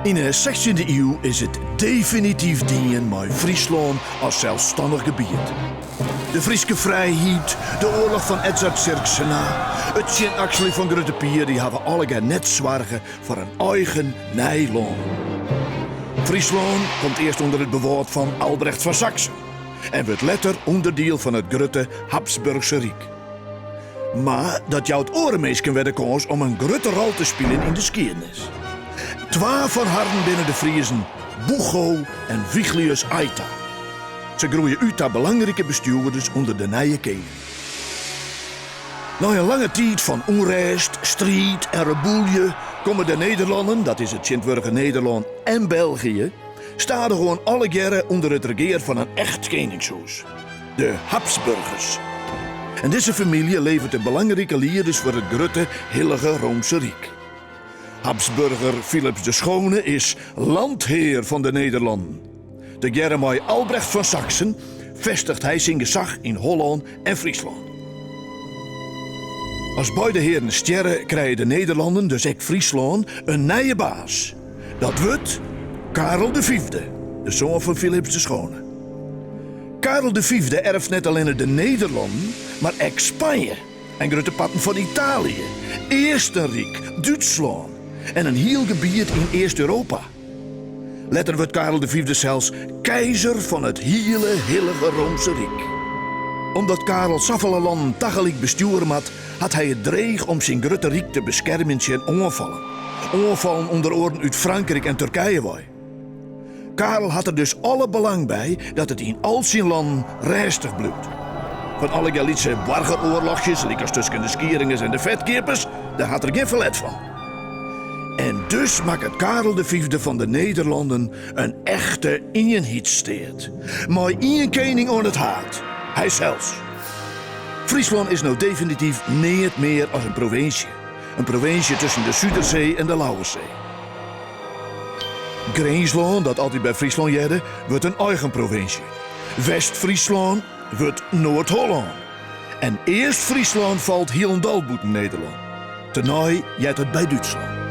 Yn 'e sechstjinde iuw is it definityf dien mei Fryslân as selsstannich gebiet. De Fryske frijheid, de oarloch fan Edzard Sirksena, it tsjinakseljen fan Grutte Pier, dy hawwe allegear net soarge foar in eigen nij lân. Fryslân komt earst ûnder it bewâld fan Albrecht fan Saksen en wurdt letter ûnderdiel fan it grutte Habsburchse Ryk. Mar dat jout oare minsken wer de kâns om in grutte rol te spyljen yn de skiednis. Twa fan harren binne de Friezen Bucho en Viglius Aytta. Se groeie út ta belangrike bestjoerders ûnder de nije kening. Nei in lange tiid fan ûnrêst, striid en rebûlje komme de Nederlannen, dat is it tsjintwurdige Nederlân en België, stadichoan allegearre ûnder it regear fan in echt keningshûs, de Habsburgers. En dizze famylje leveret de belangrike lieders foar it grutte Hillige Roomse Ryk. Habsburger Filips de Schone is landhear fan de Nederlannen. Tegearre mei Albrecht fan Saksen festiget hy syn gesach yn Hollân en Fryslân. As beide hearen stjerre, krije de Nederlannen, dus ek Fryslân, in nije baas. Dat wurdt Karel de Fyfde, de soan fan Filips de Schone. Karel de Fyfde erft net allinne de Nederlannen, mar ek Spanje en grutte parten fan Italië, Eastenryk, Dútslân en in hiel gebiet yn East-Europa. Letter wurdt Karel de Fyfde sels keizer fan it hiele Hillige Roomse Ryk. Omdat Karel safolle lannen tagelyk bestjoere moat, hat hy it dreech om syn grutte ryk te beskermjen tsjin oanfallen. Oanfallen ûnder oaren út Frankryk en Turkije wei. Karel hat der dus alle belang by dat it yn al syn lannen rêstich bliuwt. Fan allegear lytse boargeroarlochjes, lykas tusken de Skieringers en de Fetkeapers, dêr hat er gjin ferlet fan. En dus makket Karel de Fyfde fan de Nederlanden in echte ienheidssteat, mei ien kening oan it haad, hysels. Fryslân is no definityf neat mear as in provinsje, in provinsje tusken de Sudersee en de Lauwerssee. Grinslân, dat altyd by Fryslân hearde, wurdt in eigen provinsje. West-Fryslân wurdt Noard-Hollân. En East-Fryslân falt hielendal bûten Nederlân. Tenei heart it by Dútslân.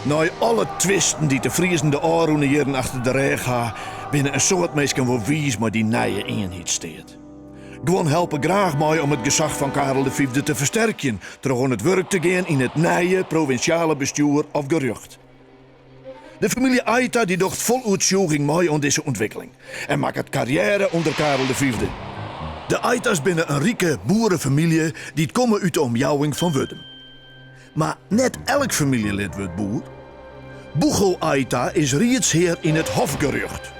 Nei alle twisten dy't de Friezen de ôfrûne jierren achter de rêch ha, binne in soad minsken wol wiis mei dy nije ienheidssteat. Guon helpe graach mei om it gesach fan Karel de Fyfde te fersterkjen troch oan it wurk te gean yn it nije provinsjale bestjoer of gerjocht. De famylje Aytta dy docht fol oertsjûging mei oan dizze ûntwikkeling en makket karriêre ûnder Karel de Fyfde. De Aytta's binne in rike boerefamylje dy't komme út de omjouwing fan Wurdum. Mar net elk famyljelid wurdt boer. Bucho Aytta is riedshear yn it Hofgerjocht.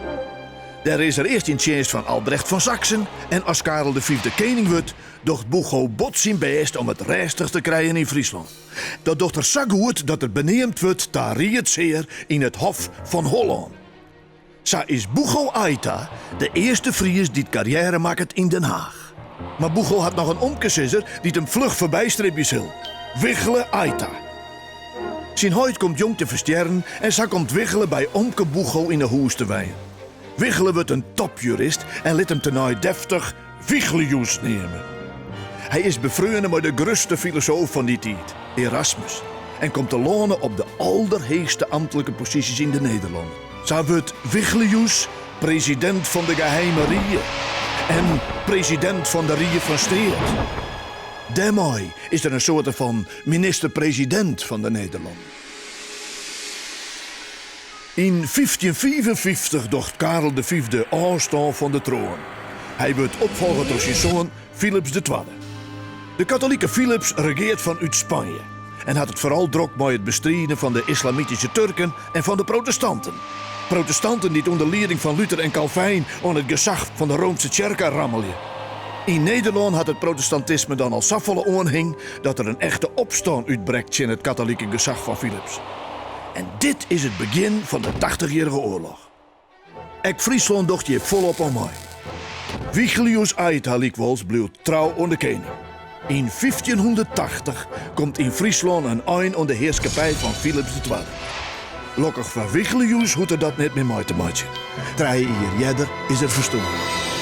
Dêr is er earst yn tsjinst fan Albrecht fan Saksen en as Karel de Fyfde kening wurdt, docht Bucho bot syn bêst om it rêstich te krijen yn Fryslân. Dat docht er sa goed dat er beneamd wurdt ta riedshear yn it Hof fan Hollân. Sa is Bucho Aytta de earste Fries dy't karriêre makket yn Den Haach. Mar Bucho hat noch in omkesizzer dy't him fluch foarbystribje sil, Wigle Aytta. Syn heit komt jong te ferstjerren en sa komt Wigle by omke Bucho yn 'e hûs te wenjen. Wigle wurdt in topjurist en lit him tenei deftich Viglius neame. Hy is befreone mei de grutste filosoof fan dy tiid, Erasmus, en komt telâne op de alderheechste amtlike posysjes yn de Nederlannen. Sa wurdt Viglius presidint fan de Geheime Rie en presidint fan de Rie fan Steat. Dêrmei is er in soarte fan minister-presidint fan de Nederlannen. Yn 1555 docht Karel de Fyfde ôfstân fan de troan. Hy wurdt opfolge troch syn soan Filips de Twadde. De katolike Filips regeart fanút Spanje en hat it foaral drok mei it bestriden fan de islamityske Turken en fan de protestanten. Protestanten dy't ûnder lieding fan Luther en Kalvijn oan it gesach fan de Roomske Tsjerke rammelje. Yn Nederlân hat it protestantisme dan al safolle oanhing dat der in echte opstân útbrekt tsjin it katolike gesach fan Filips. En dit is it begjin fan de Tachtichjierrige Oarloch. Ek Fryslân docht hjir folop oan mei. Viglius Aytta lykwols bliuwt trou oan de kening. Yn 1580 komt yn Fryslân in ein oan de hearskippij fan Filips de Twadde. Lokkich foar Viglius hoecht er dat net mear mei te meitsjen. Trije jier earder is er ferstoarn.